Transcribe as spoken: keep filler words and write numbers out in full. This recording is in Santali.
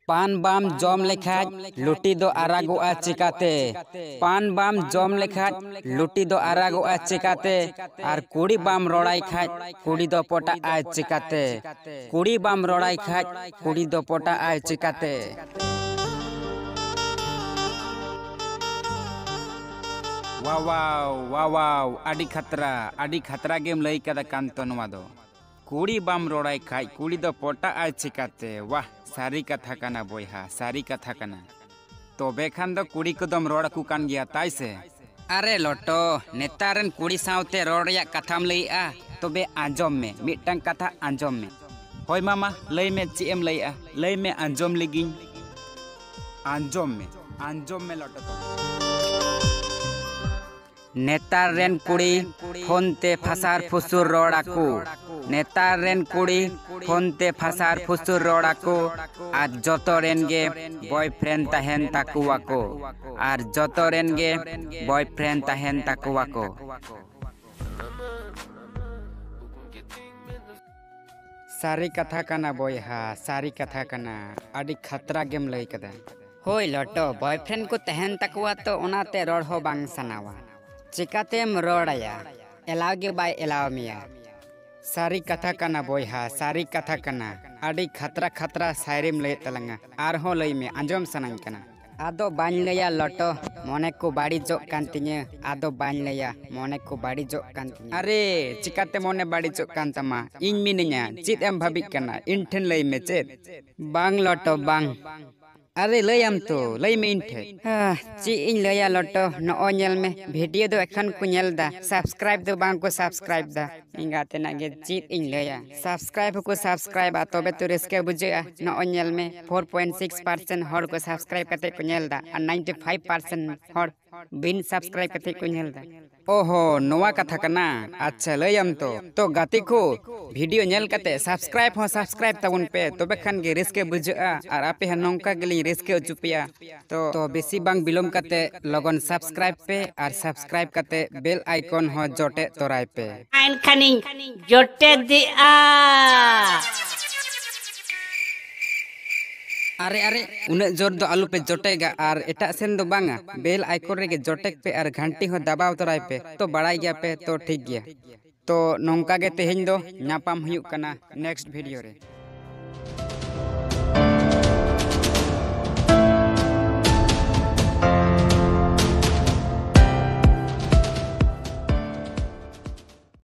ᱯᱟᱱ ᱵᱟᱢ ᱡᱚᱢ ᱞᱮᱠᱷᱟᱡ ᱞᱩᱴᱤ ᱫᱚ ᱟᱨᱟᱜᱚᱜᱼᱟ ᱪᱤᱠᱟᱛᱮ? ᱯᱟᱱ ᱵᱟᱢ ᱡᱚᱢ ᱞᱮᱠᱷᱟᱡ ᱞᱩᱴᱤ ᱫᱚ ᱟᱨᱟᱜᱚᱜᱼᱟ ᱪᱤᱠᱟᱛᱮ? ᱟᱨ ᱠᱩᱲᱤ ᱵᱟᱢ ᱨᱚᱲᱟᱭ ᱠᱷᱟᱡ ᱠᱩᱲᱤ ᱫᱚ ᱯᱚᱴᱟᱜ ᱟᱭ ᱪᱤᱠᱟᱛᱮ? ᱠᱩᱲᱤ ᱵᱟᱢ ᱨᱚᱲᱟᱭ ᱠᱷᱟᱡ ᱠᱩᱲᱤ ᱫᱚ ᱯᱚᱴᱟᱜ ᱟᱭ ᱪᱤᱠᱟᱛᱮ? ᱣᱟᱣᱟᱣ, ᱣᱟᱣᱟᱣ, ᱟᱹᱰᱤ ᱠᱷᱟᱛᱨᱟ, ᱟᱹᱰᱤ ᱠᱷᱟᱛᱨᱟ ᱜᱮᱢ ᱞᱟᱹᱭ ᱠᱟᱫᱟ ᱠᱟᱱᱛᱚ ᱱᱚᱣᱟ ᱫᱚ᱾ ᱠᱩᱲᱤ ᱵᱟᱢ ᱨᱚᱲᱟᱭ ᱠᱷᱟᱡ ᱠᱩᱲᱤ ᱫᱚ ᱯᱚᱴᱟᱜ ᱟᱭ ᱪᱤᱠᱟᱛᱮ? ᱣᱟᱦ, ᱥᱟᱹᱨᱤ ᱠᱟᱛᱷᱟ ᱠᱟᱱᱟ ᱵᱚᱭᱦᱟ, ᱥᱟᱹᱨᱤ ᱠᱟᱛᱷᱟ ᱠᱟᱱᱟ᱾ ᱛᱚᱵᱮ ᱠᱷᱟᱱ ᱫᱚ ᱠᱩᱲᱤ ᱠᱚᱫᱚᱢ ᱨᱚᱲ ᱟᱠᱚ ᱠᱟᱱ ᱜᱮᱭᱟ ᱛᱟᱭ ᱥᱮ? ᱟᱨᱮ ᱞᱚᱴᱚ, ᱱᱮᱛᱟᱨ ᱨᱮᱱ ᱠᱩᱲᱤ ᱥᱟᱶᱛᱮ ᱨᱚᱲ ᱨᱮᱭᱟᱜ ᱠᱟᱛᱷᱟᱢ ᱞᱟᱹᱭᱮᱜᱼᱟ? ᱛᱚᱵᱮ ᱟᱸᱡᱚᱢ ᱢᱮ, ᱢᱤᱫᱴᱟᱝ ᱠᱟᱛᱷᱟ ᱟᱸᱡᱚᱢ ᱢᱮ᱾ ᱦᱳᱭ ᱢᱟᱢᱟ, ᱞᱟᱹᱭ ᱢᱮ, ᱪᱮᱫ ᱮᱢ ᱞᱟᱹᱭᱮᱜᱼᱟ? ᱞᱟᱹᱭ ᱢᱮ, ᱟᱸᱡᱚᱢ ᱞᱮᱜᱤᱧ᱾ ᱟᱸᱡᱚᱢ ᱢᱮ, ᱟᱸᱡᱚᱢ ᱢᱮ ᱞᱚᱴᱚ ᱛᱟᱢᱟ᱾ ᱱᱮᱛᱟᱨ ᱨᱮᱱ ᱠᱩᱲᱤ ᱯᱷᱳᱱ ᱛᱮ ᱯᱷᱟᱥᱟᱨ ᱯᱷᱩᱥᱩᱨ ᱨᱚᱲ ᱟᱠᱚ᱾ ᱱᱮᱛᱟᱨ ᱨᱮᱱ ᱠᱩᱲᱤ ᱯᱷᱳᱱ ᱛᱮ ᱯᱷᱟᱥᱟᱨ ᱯᱷᱩᱥᱩᱨ ᱨᱚᱲ ᱟᱠᱚ᱾ ᱟᱨ ᱡᱚᱛᱚ ᱨᱮᱱ ᱜᱮ ᱵᱚᱭᱯᱷᱨᱮᱱᱰ ᱛᱟᱦᱮᱱ ᱛᱟᱠᱚᱣᱟ ᱠᱚ᱾ ᱟᱨ ᱡᱚᱛᱚ ᱨᱮᱱ ᱜᱮ ᱵᱚᱭᱯᱷᱨᱮᱱᱰ ᱛᱟᱦᱮᱱ ᱛᱟᱠᱚᱣᱟ ᱠᱚ᱾ ᱥᱟᱹᱨᱤ ᱠᱟᱛᱷᱟ ᱠᱟᱱᱟ ᱵᱚᱭᱦᱟ, ᱥᱟᱹᱨᱤ ᱠᱟᱛᱷᱟ ᱠᱟᱱᱟ᱾ ᱟᱹᱰᱤ ᱠᱷᱟᱛᱨᱟ ᱜᱮᱢ ᱞᱟᱹᱭ ᱠᱟᱫᱟ᱾ ᱦᱳᱭ ᱞᱚᱴᱚ, ᱵᱚᱭᱯᱷᱨᱮᱱᱰ ᱠᱚ ᱛᱟᱦᱮᱱ ᱛᱟᱠᱚᱣᱟ ᱛᱚ, ᱚᱱᱟᱛᱮ ᱨᱚᱲ ᱦᱚᱸ ᱵᱟᱝ ᱥᱟᱱᱟᱣᱟ᱾ ᱪᱮᱠᱟᱛᱮᱢ ᱨᱚᱲ ᱟᱭᱟ? ᱮᱞᱟᱣ ᱜᱮ ᱵᱟᱭ ᱮᱞᱟᱣ ᱢᱮᱭᱟ᱾ ᱥᱟᱹᱨᱤ ᱠᱟᱛᱷᱟ ᱠᱟᱱᱟ ᱵᱚᱭᱦᱟ, ᱥᱟᱹᱨᱤ ᱠᱟᱛᱷᱟ ᱠᱟᱱᱟ᱾ ᱟᱹᱰᱤ ᱠᱷᱟᱛᱨᱟ ᱠᱷᱟᱛᱨᱟ ᱥᱟᱭᱨᱤᱢ ᱞᱟᱹᱭᱮᱫ ᱛᱟᱞᱟᱝᱟ᱾ ᱟᱨᱦᱚᱸ ᱞᱟᱹᱭ ᱢᱮ, ᱟᱸᱡᱚᱢ ᱥᱟᱱᱟᱧ ᱠᱟᱱᱟ᱾ ᱟᱫᱚ ᱵᱟᱹᱧ ᱞᱟᱹᱭᱟ ᱞᱚᱴᱚ, ᱢᱚᱱᱮ ᱠᱚ ᱵᱟᱹᱲᱤᱡᱚᱜ ᱠᱟᱱ ᱛᱤᱧᱟᱹ᱾ ᱟᱫᱚ ᱵᱟᱹᱧ ᱞᱟᱹᱭᱟ, ᱢᱚᱱᱮ ᱠᱚ ᱵᱟᱹᱲᱤᱡᱚᱜ ᱠᱟᱱ ᱛᱤᱧᱟᱹ᱾ ᱟᱨᱮ, ᱪᱤᱠᱟᱛᱮ ᱢᱚᱱᱮ ᱵᱟᱹᱲᱤᱡᱚᱜ ᱠᱟᱱ ᱛᱟᱢᱟ? ᱤᱧ ᱢᱤᱱᱟᱹᱧᱟ, ᱪᱮᱫ ᱮᱢ ᱵᱷᱟᱹᱵᱤᱜ ᱠᱟᱱᱟ? ᱤᱧ ᱴᱷᱮᱱ ᱞᱟᱹᱭ ᱢᱮ ᱪᱮᱫ? ᱵᱟᱝ ᱞᱚᱴᱚ, ᱵᱟᱝ᱾ ᱟᱨᱮ, ᱞᱟᱹᱭᱟᱢ ᱛᱚ, ᱞᱟᱹᱭ ᱢᱮ ᱤᱧ ᱴᱷᱮᱡ᱾ ᱦᱟ, ᱪᱮᱫ ᱤᱧ ᱞᱟᱹᱭᱟ ᱞᱚᱴᱚ, ᱱᱚᱜᱼᱚᱭ ᱧᱮᱞ ᱢᱮ, ᱵᱷᱤᱰᱤᱭᱳ ᱫᱚ ᱮᱠᱷᱚᱱ ᱠᱚ ᱧᱮᱞ ᱫᱟ, ᱥᱟᱵᱥᱠᱨᱟᱭᱤᱵ ᱫᱚ ᱵᱟᱝ ᱠᱚ ᱥᱟᱵᱥᱠᱨᱟᱭᱤᱵ ᱫᱟ᱾ ᱮᱸᱜᱟᱛᱮᱱᱟᱜ ᱜᱮ ᱪᱮᱫ ᱤᱧ ᱞᱟᱹᱭᱟ, ᱥᱟᱵᱥᱠᱨᱟᱭᱤᱵ ᱦᱚᱸᱠᱚ ᱥᱟᱵᱥᱠᱨᱟᱭᱤᱵᱟ, ᱛᱚᱵᱮ ᱛᱚ ᱨᱟᱹᱥᱠᱟᱹ ᱵᱩᱡᱷᱟᱹᱜᱼᱟ᱾ ᱱᱚᱜᱼᱚᱭ ᱧᱮᱞ ᱢᱮ, ᱯᱷᱳᱨ ᱯᱚᱭᱮᱱᱴ ᱥᱤᱠᱥ ᱯᱟᱨᱥᱮᱱᱴ ᱦᱚᱲ ᱠᱚ ᱥᱟᱵᱥᱠᱨᱟᱭᱤᱵ ᱠᱟᱛᱮ ᱠᱚ ᱧᱮᱞ ᱫᱟ, ᱟᱨ ᱱᱟᱭᱤᱱᱴᱤ ᱯᱷᱟᱭᱤᱵ ᱯᱟᱨᱥᱮᱱᱴ ᱦᱚᱲ ᱵᱤᱱ ᱥᱟᱵᱥᱠᱨᱟᱭᱤᱵ ᱠᱟᱛᱮ ᱠᱚ ᱧᱮᱞ ᱫᱟ᱾ ᱚᱦᱚ, ᱱᱚᱣᱟ ᱠᱟᱛᱷᱟ ᱠᱟᱱᱟ᱾ ᱟᱪᱪᱷᱟ, ᱞᱟᱹᱭᱟᱢ ᱛᱚ᱾ ᱛᱚ ᱜᱟᱛᱮ ᱠᱚ, ᱵᱷᱤᱰᱤᱭᱳ ᱧᱮᱞ ᱠᱟᱛᱮ ᱥᱟᱵᱥᱠᱨᱟᱭᱤᱵ ᱦᱚᱸ ᱥᱟᱵᱥᱠᱨᱟᱭᱤᱵ ᱛᱟᱵᱚᱱ ᱯᱮ, ᱛᱚᱵᱮ ᱠᱷᱟᱱ ᱜᱮ ᱨᱟᱹᱥᱠᱟᱹ ᱵᱩᱡᱷᱟᱹᱜᱼᱟ ᱟᱨ ᱟᱯᱮ ᱦᱚᱸ ᱱᱚᱝᱠᱟ ᱜᱮᱞᱤᱧ ᱨᱟᱹᱥᱠᱟᱹ ᱦᱚᱪᱚ ᱯᱮᱭᱟ᱾ ᱛᱚ, ᱛᱚ ᱵᱮᱥᱤ ᱵᱟᱝ ᱵᱤᱞᱚᱢ ᱠᱟᱛᱮ ᱞᱚᱜᱚᱱ ᱥᱟᱵᱥᱠᱨᱟᱭᱤᱵ ᱯᱮ ᱟᱨ ᱥᱟᱵᱥᱠᱨᱟᱭᱤᱵ ᱠᱟᱛᱮ ᱵᱮᱞ ᱟᱭᱠᱚᱱ ᱦᱚᱸ ᱡᱚᱴᱮᱫ ᱛᱚᱨᱟᱭ ᱯᱮ᱾ ᱮᱱᱠᱷᱟᱱᱤᱧ ᱡᱚᱴᱮᱫᱮᱜᱼᱟ᱾ ᱟᱨᱮ ᱟᱨᱮ, ᱩᱱᱟᱹᱜ ᱡᱳᱨ ᱫᱚ ᱟᱞᱚᱯᱮ ᱡᱚᱴᱮᱜᱟ ᱟᱨ ᱮᱴᱟᱜ ᱥᱮᱱ ᱫᱚ ᱵᱟᱝᱟ, bell icon ᱨᱮᱜᱮ ᱡᱚᱴᱮᱜ ᱯᱮ ᱟᱨ ᱜᱷᱟᱱᱴᱤ ᱦᱚᱸ ᱫᱟᱵᱟᱣ ᱛᱚᱨᱟᱭ ᱯᱮ᱾ ᱛᱚ ᱵᱟᱲᱟᱭ ᱜᱮᱭᱟ ᱯᱮ, ᱛᱚ ᱴᱷᱤᱠ ᱜᱮᱭᱟ᱾ ᱛᱚ ᱱᱚᱝᱠᱟ ᱜᱮ ᱛᱮᱦᱮᱧ ᱫᱚ ᱧᱟᱯᱟᱢ ᱦᱩᱭᱩᱜ ᱠᱟᱱᱟ next video ᱨᱮ᱾